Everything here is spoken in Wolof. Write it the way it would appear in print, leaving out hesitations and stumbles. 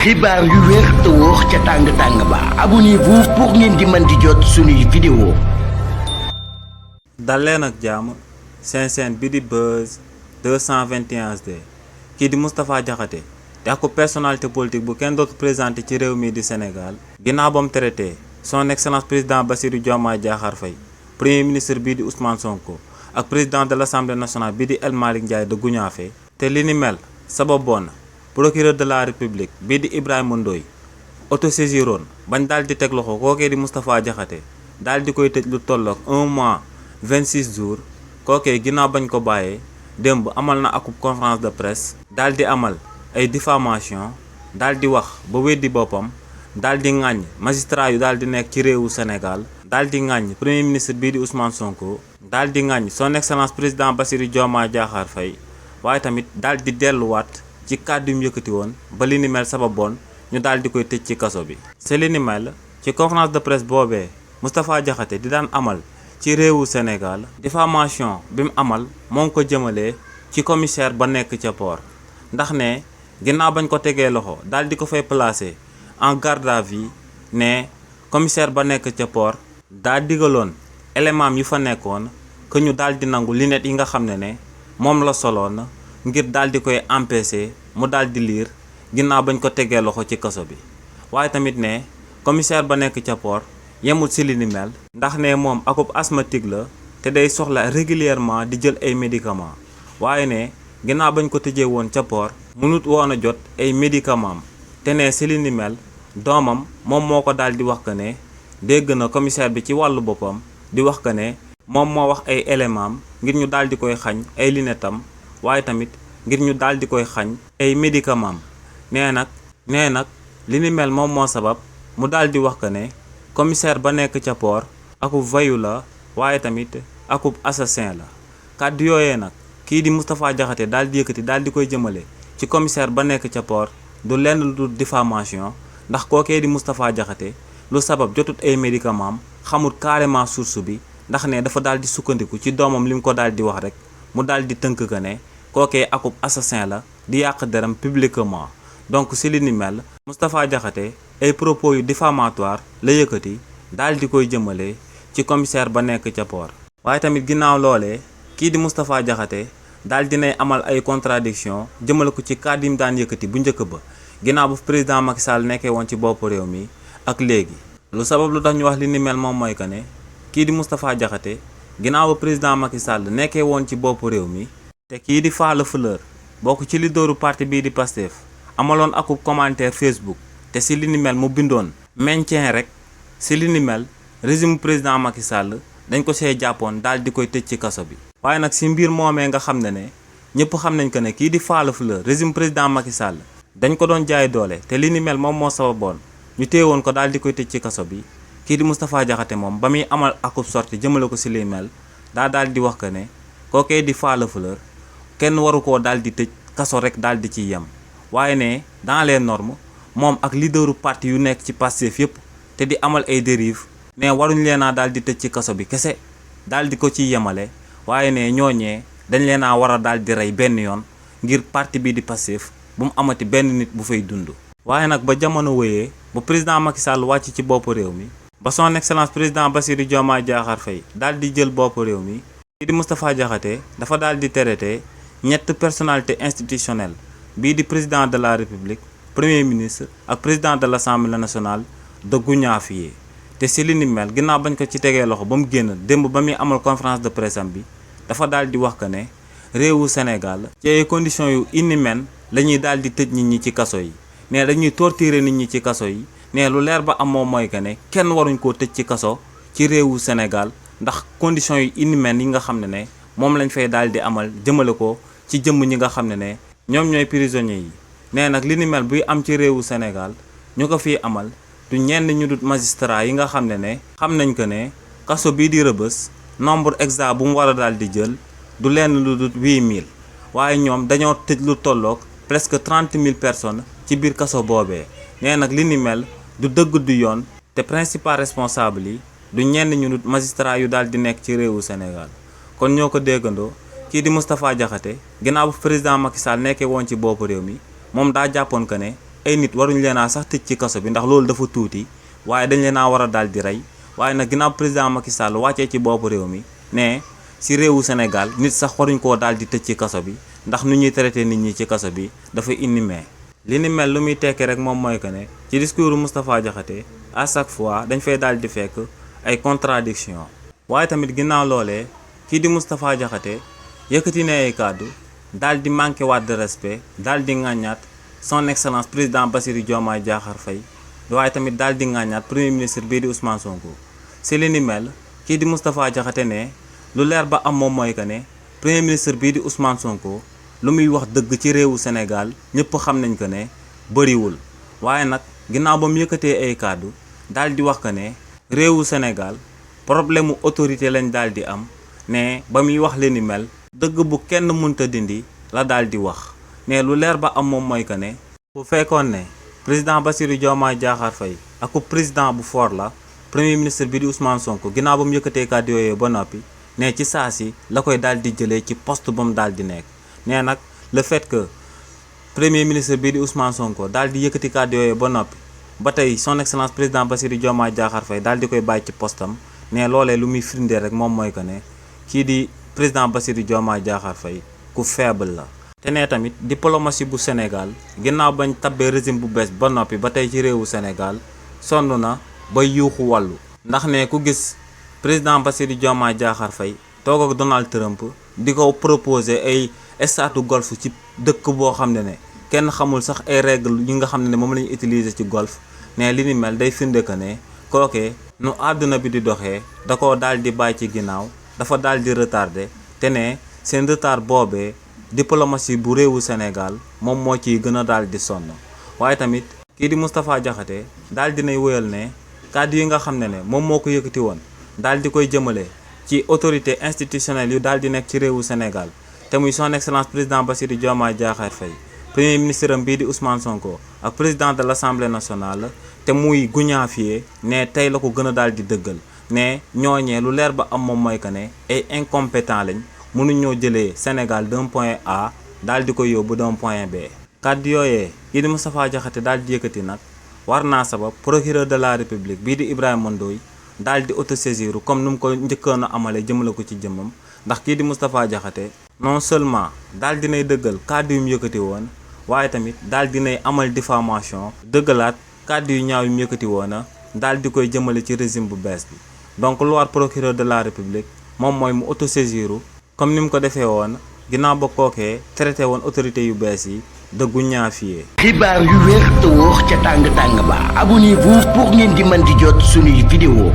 xibaar yu wér te wóor ca tàng ba abonnez-vous pour ngeen di mën di jot suñuy vidéo. dal leen ak jàmm seen bi di Buzz 221 HD kii di Moustapha Diakhaté te ak personnalité politique bu kenn dootu présenté ci réew mi di Sénégal ginnaaw ba mu traité son excellence président Bassirou Diomaye Diakhar Faye premier ministre bii di Ousmane Sonko ak président de l'Assemblée nationale bii di El Malick Ndiaye de Gounaffé te li ni mel sababoon na procureur de la république bii di Ibrahima Ndoye autosaisiroon bañ daal di teg loxo kookee di Moustapha Diakhaté daal di koy tëj lu tolloog 1 mois 26 jours kookee ginnaaw bañ ko bàyyee démb amal na akub conférence de presse daal di amal ay diffamation daal di wax ba weddi boppam daal di ŋàññ magistrat yu daal di nekk ci réewu Sénégal daal di ŋàññ premier ministre bii di Ousmane Sonko daal di ŋàññ son excellence président Bassirou Diomaye Diakhar Faye waaye tamit daal di delluwaat ci kàddu yu yëkkati woon ba li ni mel sababoon ñu daal di koy tëj ci kaso bi. c'est li ni mel ci conférence de presse boobee Moustapha Diakhaté di daan amal ci réewu Sénégal diffamation bi mu amal moo ngi ko jëmalee ci commissaire ba nekk ca port ndax ne ginnaaw bañ ko tegee loxo daal di ko fay placer en garde à vue ne commissaire ba nekk ca port daa digaloon élément yu fa nekkoon que ñu daal di nangu lunette yi nga xam ne moom la soloon ngir daal di koy empêcher mu daal di liir ginnaaw bañ ko tegee loxo ci kaso bi waaye tamit ne commissaire ba nekk ca port yemul ci li ni mel ndax ne moom akub asthmatique la te day soxla régulièrement di jël ay médicaments waaye ne ginnaaw bañ ko tëjee woon ca port mënut woon a jot ay médicaments te ne ci li ni mel doomam moom moo ko daal di wax que ne dégg na commissaire bi ci wàllu boppam di wax que ne moom moo wax ay éléments ngir ñu daal di koy xañ ay lunettam waaye tamit ngir ñu daal di koy xañ ay médicaments nee nag li ni mel moom moo sabab mu daal di wax que ne commissaire ba nekk ca port akub voyou la waaye tamit akub assassin la kàddu yooyee nag kii di Moustapha Diakhaté daal di yëkkati daal di koy jëmale ci commissaire ba nekk ca port du lenn lu dul diffamation ndax kookee di Moustapha Diakhaté lu sabab jotut ay médicaments xamul carrément source bi ndax ne dafa daal di sukkandiku ci doomam li mu ko daal di wax rek mu daal di tënk que ne kookee akub assassin la di yàq deram publiquement donc si li ni mel Moustapha Diakhaté ay propos yu diffamatoire la yëkkati daal di koy jëmale ci commissaire ba nekk ca port waaye tamit ginnaaw loolee kii di Moustapha Diakhaté daal dinay amal ay contradiction jëmale ko ci kàddu yi mu daan yëkkati bu njëkk ba ginnaaw bu président Macky Sall nekkee woon ci bopp réew mi ak léegi lu sabab lu tax ñu wax li ni mel moom mooy que ne kii di Moustapha Diakhaté ginnaaw ba président Macky Sall nekkee woon ci bopp réew mi te kii di Falla Fleur bokk ci leaderu parti bii di Pastef amaloon akub commentaire Facebook te si li ni mel mu bindoon maintien rek si li ni mel régime président Macky Sall dañ ko see jàppoon daal di koy tëj ci kaso bi. waaye nag si mbir moomee nga xam ne ñëpp xam nañ ko ne kii di Falla Fleur régime président Macky Sall dañ ko doon jaay doole te li ni mel moom moo sababoon ñu téewoon ko daal di koy tëj ci kaso bi kii di Moustapha Diakhaté moom ba muy amal akub sorti jëmale ko si li mel daal di wax que ne kookee di Falla Fleur kenn waru koo daal di tëj kaso rek daal di ci yem waaye ne dans les normes moom ak leaderu parti yu nekk ci Pastef yëpp te di amal ay dérives ne waruñ leen a daal di tëj ci kaso bi kese daal di ko ciy yemale waaye ne ñooñee dañ leen a war a daal di rey benn yoon ngir parti bi di Pastef bu mu amati benn nit bu fay dund. waaye nag ba jamono wéyee bu président Macky Sall wàcc ci bopp réew mi ba son excellence président Bassirou Diomaye Diakhar Faye daal di jël bopp réew mi kii di Moustapha Diakhaté dafa daal di traité ñett personnalité institutionnelle bii di président de la république premier ministre ak président de l'Assemblée nationale de Gounaffé te si li ni mel ginnaaw bañ ko ci tegee loxo ba mu génn démb ba muy amal conférence de presse am bi dafa daal di wax que ne réewu Sénégal ci ay conditions yu inhumaines la ñuy daal di tëj nit ñi ci kaso yi ne dañuy torturer nit ñi ci kaso yi ne lu leer ba am moom mooy que ne kenn waruñ koo tëj ci kaso ci réewu Sénégal ndax conditions yu inhumaines yi nga xam ne moom lañ fay daal di amal jëmale ko ci jëmm ñi nga xam ne ñoom ñooy prisonniers yi nee nag li ni mel buy am ci réewu Sénégal ñu ko fii amal du ñenn ñu dut magistrat yi nga xam ne xam nañ ko ne kaso bii di Rebeuss nombre exact bu mu war a daal di jël du lenn lu dut 8000 waaye ñoom dañoo tëj lu tolloog presque 30 000 personnes ci biir kaso boobee nee nag li ni mel du dëgg du yoon te principal responsable yi du ñenn ñu dut magistrat yu daal di nekk ci réewu Sénégal kon ñoo ko déggandoo kii di Moustapha Diakhaté ginnaaw bu président Macky Sall nekkee woon ci bopp réew mi moom daa jàppoon que ne ay nit waruñ leen a sax tëj ci kaso bi ndax loolu dafa tuuti waaye dañ leen a war a daal di rey waaye nag ginnaaw président Macky Sall wàccee ci boppu réew mi ne si réewu Sénégal nit sax waruñ koo daal di tëj ci kaso bi ndax nu ñuy traité nit ñi ci kaso bi dafa inhumain. li ni mel lu muy tekki rek moom mooy que ne ci discours Moustapha Diakhaté à chaque fois dañ fay daal di fekk ay contradiction waaye tamit ginnaaw loolee kii di Moustapha Diakhaté yëkkati ne ay kàddu daal di manqué waat de respect daal di ŋàññaat son excellence président Bassirou Diomaye Diakhar Faye waaye tamit daal di ŋàññaat premier ministre bii di Ousmane Sonko. si li ni mel kii di Moustapha Diakhaté ne lu leer ba am moom mooy que ne premier ministre bii di Ousmane Sonko lu muy wax dëgg ci réewu Sénégal ñëpp xam nañ ko ne bëriwul waaye nag ginnaaw ba mu yëkkatee ay kàddu daal di wax que ne réewu Sénégal problème mu autorité lañ daal di am ne ba muy wax li ni mel dëgg bu kenn mënta dindi la daal di wax ne lu leer ba am moom mooy que ne bu fekkoon ne président Bassirou Diomaye Diakhar Faye ak président bu fort la premier ministre bi di Ousmane Sonko ginnaaw ba mu yëkkatee kàddu yooyu ba noppi ne ci saa si la koy daal di jëlee ci poste ba mu daal di nekk. nee nag le fait que premier ministre bii di Ousmane Sonko daal di yëkkati kàddu yooyu ba noppi ba tey son excellence président Bassirou Diomaye Diakhar Faye daal di koy bàyyi ci postam ne loolee lu muy firndee rek moom mooy que ne kii di président Bassirou Diomaye Diakhar Faye ku faible la. te ne tamit diplomatie bu Sénégal ginnaaw bañ tabbee régime bu bees ba noppi ba tey ci réewu Sénégal sonn na ba yuuxu wàllu ndax ne ku gis président Bassirou Diomaye Diakhar Faye toog ak Donald Trump di ko proposer ay statu golf ci dëkk boo xam ne kenn xamul sax ay règle yi nga xam ne moom la ñu utiliser ci golf ne li ni mel day firnde que ne kookee nu àdduna bi di doxee da ko daal di bàyyi ci ginnaaw dafa daal di retardé te ne seen retard boobee diplomatie bu réewu Sénégal moom moo ciy gën a daal di sonn waaye tamit kii di Moustapha Diakhaté daal dinay wéyal ne kàddu yi nga xam ne moom moo ko yëkkati woon daal di koy jëmale ci autorité institutionnelle yu daal di nekk ci réewu Sénégal te muy son excellence président Bassirou Diomaye Diakhar Faye premier ministre am bii di Ousmane Sonko ak président de l'Assemblée nationale te muy guñaafiye ne tey la ko gën a daal di dëggal ne ñooñee lu leer ba am moom mooy que ne ay incompétent lañ mënuñoo jëlee Sénégal d'un point A daal di koy yóbbu d'un point B. kàddu yooyee kii di Moustapha Diakhaté daal di yëkkati nag war naa sabab procureur de la République bii di Ibrahima Ndoye daal di autosaisir comme nu mu ko njëkkoon a amalee jëmale ko ci jëmmam ndax kii di Moustapha Diakhaté non seulement daal dinay dëggal kàddu yu mu yëkkati woon waaye tamit daal dinay amal diffamation dëggalaat kàddu yu ñaaw yu mu yëkkati woon daal di koy jëmale ci régime bu bees bi. donc lu war procureur de la République moom mooy mu autosaisir comme ni mu ko defee woon ginnaaw ba kookee traité woon autorité yu bees yi de guñaafiye. xibaar yu wér te wóor ca tàng tàng ba abonnez-vous pour ngeen di mën di jot suñuy vidéo